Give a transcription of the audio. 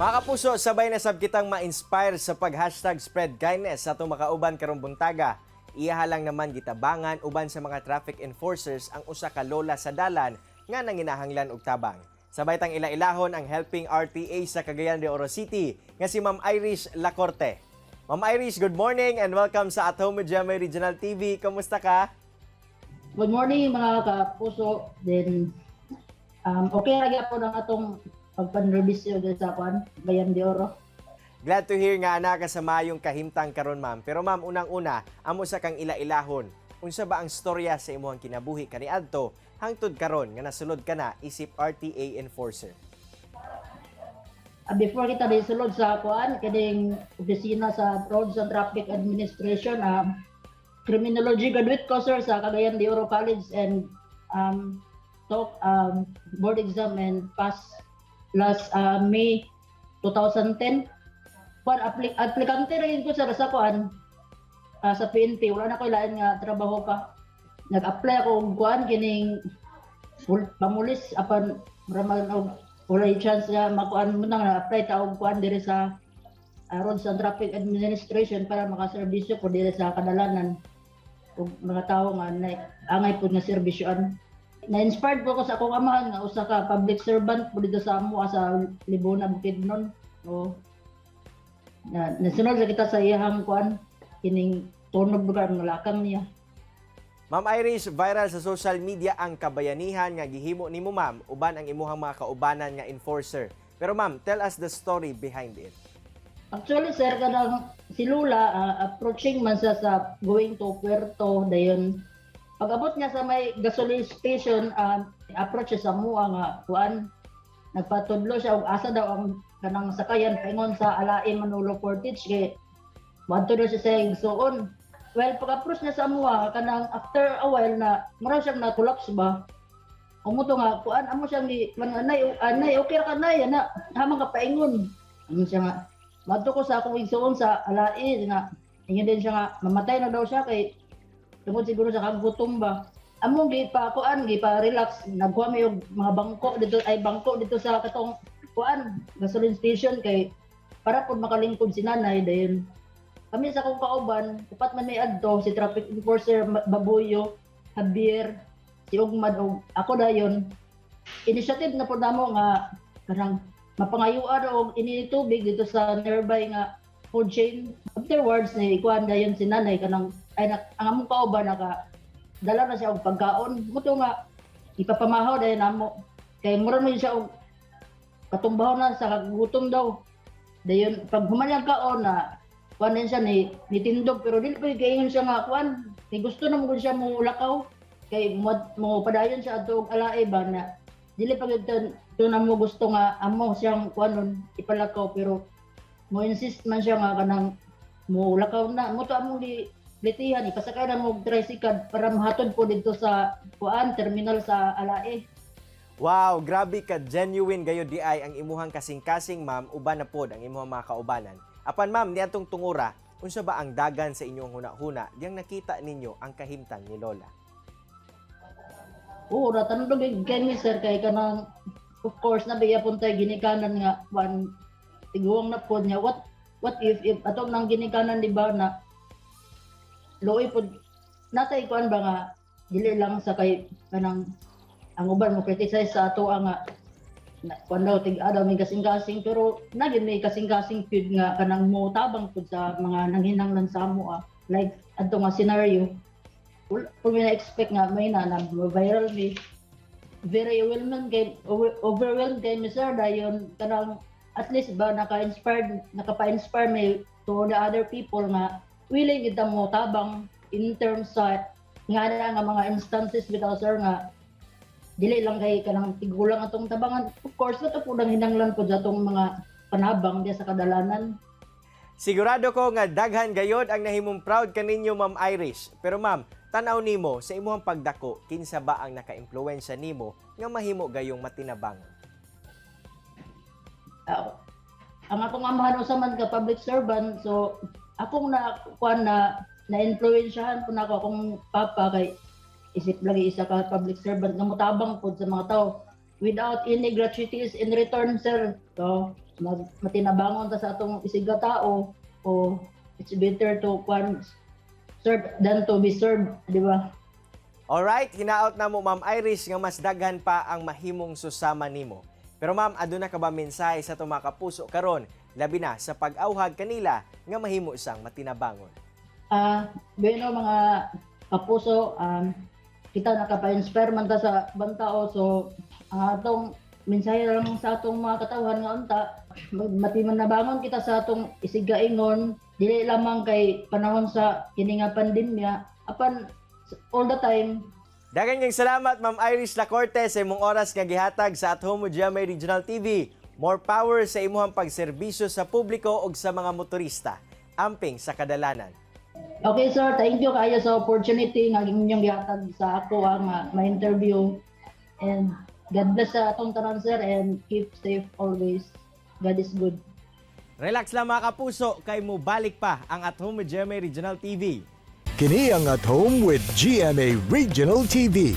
Mga kapuso, sabay na sab kitang ma-inspire sa pag-#SpreadKindness sa atong makauban karong buntaga. Iyaha lang naman gitabangan uban sa mga traffic enforcers ang usa ka lola sa dalan nga nanginahanglan og tabang. Sabay tang ila-ilahon ang helping RTA sa Cagayan de Oro City nga si Ma'am Irish Lacorte. Ma'am Irish, good morning and welcome sa At Home with GMA Regional TV. Kamusta ka? Good morning, mga kapuso. Then okay ra gyapon ang atong pagpanserbisyo diri sa kuan, Cagayan de Oro. Glad to hear nga ana ka sa mayong kahimtang karon, ma'am. Pero ma'am, unang-una, amo sa kang ila-ilahon. Unsa ba ang storya sa imong kinabuhi kaniadto hangtod karon nga nasulod ka na isip RTA enforcer? Before kita di sulod sa kuan, kining opisina sa Roads and Traffic Administration, criminology graduate ko, sir, sa Cagayan de Oro College and took board exam and pass last May 2010. Kuan, aplikante rin ko, sir, sa kuan, sa PNP. Wala na ko lain nga trabaho pa. Nag-apply ako og kuan, kining pamulis, apan raman og walay chance nga makuan mo nang na-apply ta og kuan diri sa Roads and Traffic Administration para makaserbisyo ko diri sa kadalanan ug mga tawo nga na, angay pud nga serbisyoan. Na-inspired po ko sa akong amahan nga usa ka public servant po dito sa amo sa Libona, Bukidnon. O na nasunod sa kita sa iyahang kuan, kining tunog lugar nga lakang niya. Ma'am Irish, viral sa social media ang kabayanihan nga gihimo nimo, ma'am, uban ang imuhang mga kaubanan nga enforcer. Pero ma'am, tell us the story behind it. Actually, sir, kanang si Lola, approaching man siya sa going to Puerto, dayon pag-abot niya sa may gasoline station, approach siya sa mua nga kuan, nagpatudlo siya og asa daw ang kanang sakayan paingon sa Alae Manolo Fortich kay moadto daw siya sa igsuon. Well, pag-approach niya sa mua, kanang after a while na mura siyang na-collapse ba. Umuto nga kuan, amo siyang gi kuan nga, "Nay, anay, okay ra ka, nay?" Ana, hamang ka paingon. Amo siya nga, "Madto ko sa akong igsuon sa Alae," nga ingon din siya nga mamatay na daw siya kay tungod siguro sa kagutom ba. Among gi pa kuan, gi pa relax, nagkuha mi og mga bangko dito, ay bangko dito sa katong kuan, gasoline station, kay para pud makalingkod si nanay. Dayon kami sa akong kauban, upat man may adto, si traffic enforcer Babuyo, Javier, si Ugmad og ako. Dayon initiative na pud namo nga kanang mapangayuan og ini tubig dito sa nearby nga food chain. Afterwards ni kuan dayon si nanay, kanang ay na, ang among kauban naka dala na siya og pagkaon muto nga ipapamahaw dayon namo kay mura man siya og katumbaw na sa kagutom daw. Dayon pag human niyang kaon na kuan din siya ni nitindog, pero dili pa kaingon siya nga kuan, kay gusto na mo gud siya mo lakaw kay mo padayon siya adto og Alae ba na dili pa gyud to na mo gusto nga amo siyang kuanon ipalakaw, pero mo insist man siya nga kanang mo lakaw na mo to. Among di litihan, ipasakay na mo og tricycle para mahatod po dito sa kuan, terminal sa Alae. Wow, grabe ka genuine gayud di ay ang imuhang kasing-kasing, ma'am, uban na pod ang imuhang mga kaubanan. Apan ma'am, niadtong tungura, unsa ba ang dagan sa inyong huna-huna diyang nakita ninyo ang kahimtang ni Lola? Oo, natandog gyud kami, sir, kay kanang of course nabigya pud tay ginikanan nga kuan, tiguang na pod niya. What if atong nang ginikanan, di ba, na luoy pod natay kuan ba nga dili lang sa kay kanang ang uban mo criticize sa ato nga na, kuan daw, tig daw may kasing-kasing, pero nagin may kasing-kasing pud nga kanang mo tabang pud sa mga nanghinanglan sa amo, ah. Like adto nga scenario, wala po mi na-expect nga may na viral mi. Very overwhelmed kay, overwhelmed kay mi, sir. Dayon kanang at least ba naka-inspired, nakapa-inspire mi to the other people nga willing kita mo tabang in terms sa nga na nga mga instances bitaw, sir, nga dili lang kay kanang tigulang atong tabangan. Of course, kato po nang hinanglan po sa atong mga panabang diya sa kadalanan. Sigurado ko nga daghan gayod ang nahimong proud kaninyo, Ma'am Irish. Pero ma'am, tan-aw nimo sa imuhang pagdako, kinsa ba ang naka-impluwensya nimo nga mahimo gayong matinabangon? Ang akong amahan usa man ka public servant, so akong na kuan na na-influensyahan po nako akong papa kay isip lagi isa ka public servant nga motabang pod sa mga tao without any gratuities in return, sir. So Matinabangon ta sa atong isig ka tao o it's better to kwan, serve than to be served, di ba? Alright, hinaot na mo, Ma'am Iris, nga mas daghan pa ang mahimong susama nimo. Pero ma'am, aduna ka ba mensahe sa atong mga kapuso karon, labi na sa pag-awhag kanila nga mahimo isang matinabangon? Bueno, mga kapuso, kita nakapa-inspire man ta sa ibang tao, so ang atong mensahe lang sa atong mga katawhan nga unta matimanabangon kita sa atong isigkaingon, dili lamang kay panahon sa kini nga pandemya, apan all the time. Daghang kayong salamat, Ma'am Iris Lacorte, sa imong oras nga gihatag sa At Home with GMA Regional TV. More power sa imuhang pagserbisyo sa publiko ug sa mga motorista. Amping sa kadalanan. Okay sir, thank you kayo sa opportunity nga inyong gihatag sa ako ang ma-interview and God bless sa atong tanan, sir, and keep safe always. God is good. Relax lang, mga kapuso, kay mobalik pa ang At Home with GMA Regional TV. Kini ang At Home with GMA Regional TV.